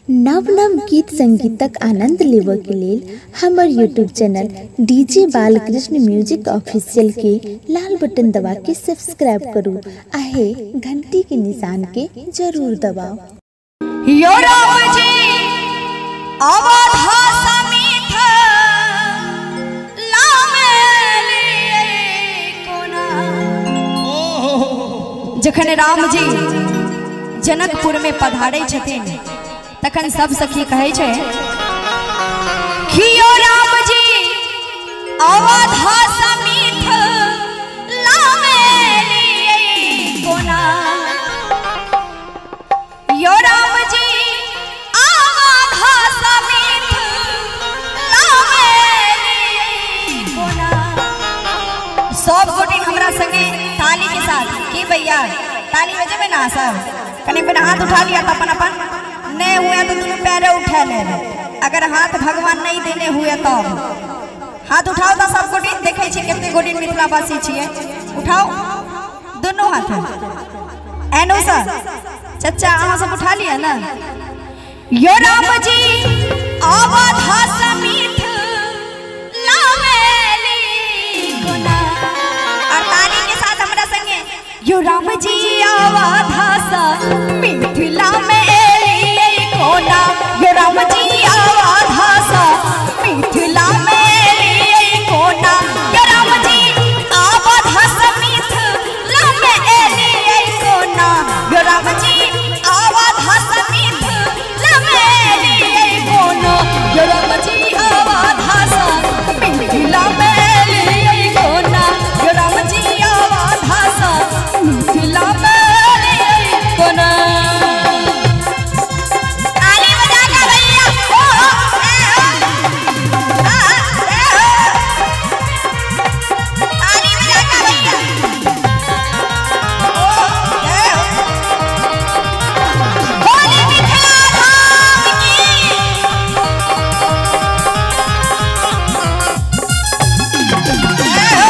नव नव गीत संगीतक आनंद लेबऽ के लेल हमर YouTube channel DJ Balkrishna music official के लाल बटन दबा के सब्सक्राइब करू आ हे घंटी के निशान के जरूर दबाओ। यो राम जी अवधा समीथ लावेली कोना। जखन राम जी जनकपुर में पधारे छथिन तखन सब सखी कहै छै कि यो राम जी अवधा समीथ लावेली कोना। यो राम जी अवधा समीथ लावेली कोना। सब गोटे हमरा संगे ताली के साथ की भैया ताली बजेबै ना सब कने कने हाथ उठा लिया तो अपन अपन नहीं हुए तो दोनों पैरे उठा ले। अगर हाथ भगवान नहीं देने हुए तो हाथ उठाओ तो सब गोटे देखे छी कते गोटे मिथिलावासी छियै। उठाओ दोनों हाथ एनो सर चचा अहाँ सब उठा लिया ना। यो राम जी अवधा समीथ लावेली कोना। और ताली के साथ हमरा संगे यो राम जी अवधा समीथ लावेली कोना। यो राम जी अवधा समीथ लावेली कोना। यो राम जी अवधा समीथ लावेली कोना। यो राम जी अवधा समीथ लावेली कोना। यो राम जी अवधा समीथ लावेली कोना। यो राम जी अवधा समीथ लावेली कोना। ताली बजा के भैया ओ ए हो ए हो ताली बजा के भैया ओ ए हो। बोली मिथिला धाम की। ए हो।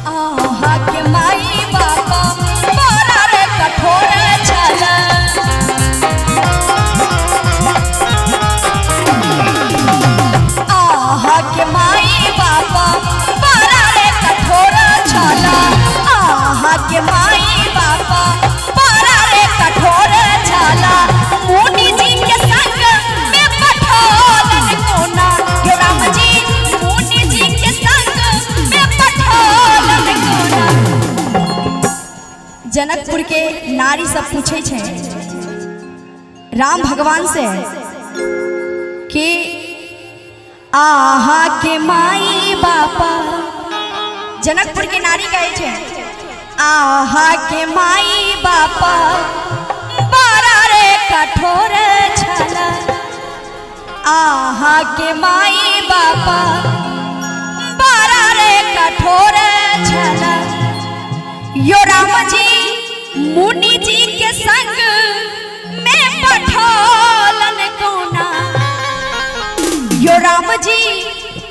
आहा के माई बापा बड़ा रे कठोर छला। आहा के माई बापा बड़ा रे कठोर छला। आहा के माई बापा बड़ा रे कठोर छला। मुनि जी के संग में पठौलन कोना। यो राम जी मुनि जी के संग में पठौलन कोना। जनकपुर के नारी सब पूछे छै राम भगवान से कि आहा के माई बापा। जनकपुर के नारी कहे छै आहा के माई बापा बड़ा रे कठोर छला। आहा के माई बापा बड़ा रे कठोर छला। यो राम जी मुनि जी के संग में पठौलन कोना। यो राम जी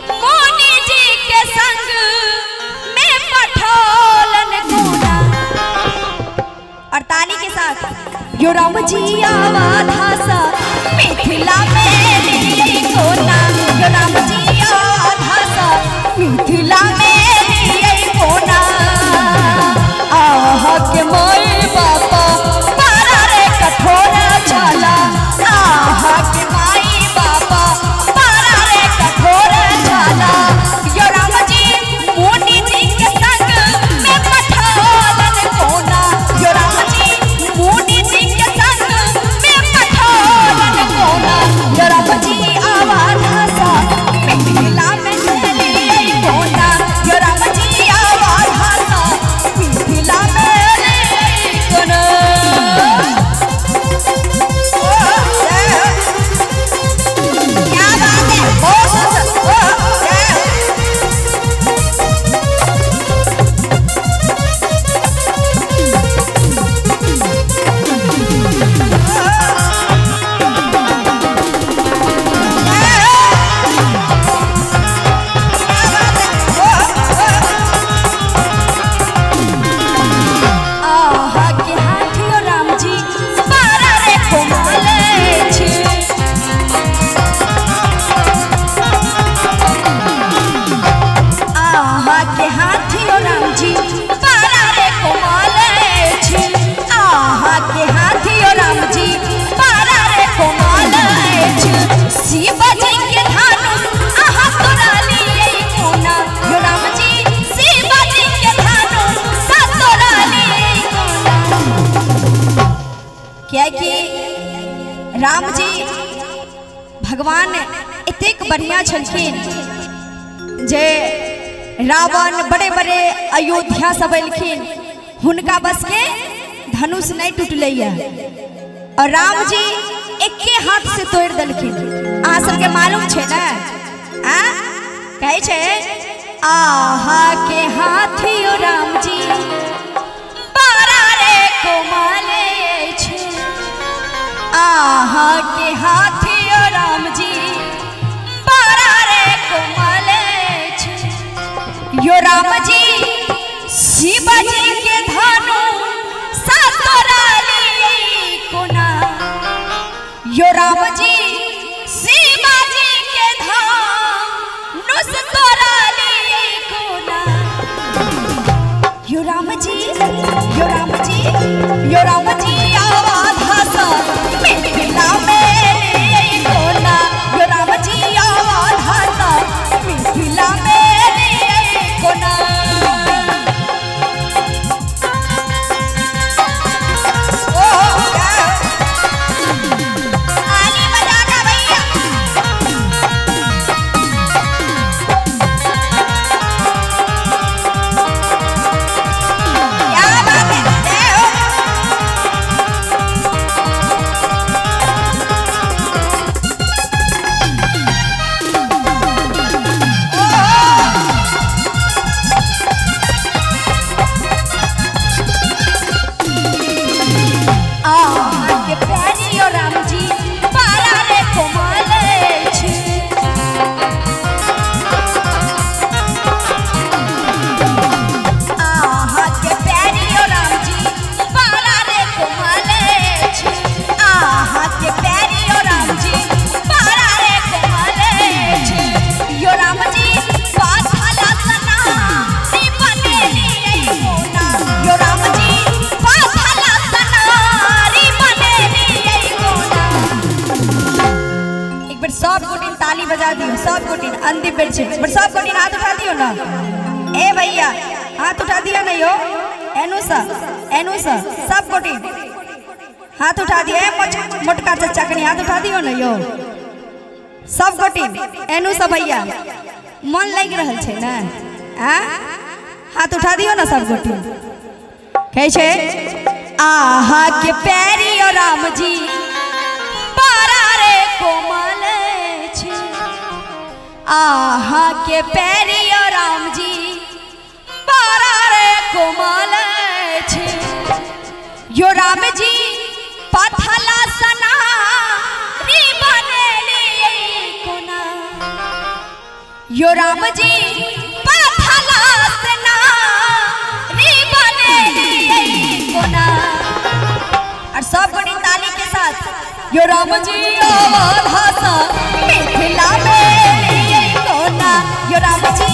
मुनि जी के संग में पठौलन कोना। और ताली के साथ यो राम जी अवधा समीथ लावेली कोना। यो राम जी अवधा समीथ लावेली कोना। आहा के माई बापा बड़ा रे कठोर छला। आहा के माई बापा बड़ा रे कठोर छला। यो राम जी मुनि जी के संग में पठौलन कोना। यो राम जी मुनि जी के संग में पठौलन कोना। यो राम जी अवधा समीथ लावेली कोना। आहा के हाथी ओ राम जी बारा रे कोमल अछि। आहा के हाथी ओ राम जी बारा रे कोमल अछि। शिव जी के धनुष आहा तोरा लिए कोना यो राम जी, शिव जी के धनुष तोरा लिए कोना। क्या कि राम जी भगवान एतेक बढ़िया छलखिन जे रावण बड़े बड़े अयोध्या सब एलखिन, हुनका बस के धनुष नहीं टूटलैया और राम जी एके हाथ से तोड़ देलखिन। अहाँ सबके मालूम छे ना? आ कहै छे आहा के हाथी ओ राम जी बारा रे कोमल अछि। आहा के हाथी ओ राम जी बारा रे कोमल अछि। यो राम जी शिव जी के धनुष तोरा लिए कोना। यो राम जी शिव जी के धनुष तोरा लिए कोना। यो राम जी, यो राम जी, यो राम जी आवाधा सा मिथिला में लिए कोना। यो राम जी आवाधा सा मिथिला में लिए कोना। आली बजा का भैया। क्या बात है, जय हो। आहा के प्यारी ओ राम जी बारा रे कोमल अछि। आहा के प्यारी ओ राम जी बारा रे कोमल अछि। आहा के प्यारी ओ राम जी बारा रे कोमल अछि। यो राम जी पाथला सना नी बनेली कोना। यो राम जी पाथला सना री बनेली कोना। एक बेर सब गोटी ताली बजा दियो, सब गोटी अंतिम बेर छै। एक बेर सब गोटी हाथ उठा दियो ना। ए भैया हाथ उठा दियो ना यो, एनु सा एनु सा सब गोटी हाथ उठा दियो। ए मोटका चचा कनी हाथ उठा दियो ना यो, सब गोटी एनु सा भैया मन लागि रहल छै ना? आ हाथ उठा दियो ना सब गोटी। कहै छै आहा के पैरी ओ राम जी बारा रे कोमल अछि। आहा के पैरी ओ राम जी बारा रे कोमल अछि। यो राम जी पथला सना री बनेली कोना। यो राम जी पथला सना री बनेली कोना। और सब गोटी ताली के साथ यो राम जी आवाधा सा मिथिला में लिए कोना। यो राम जी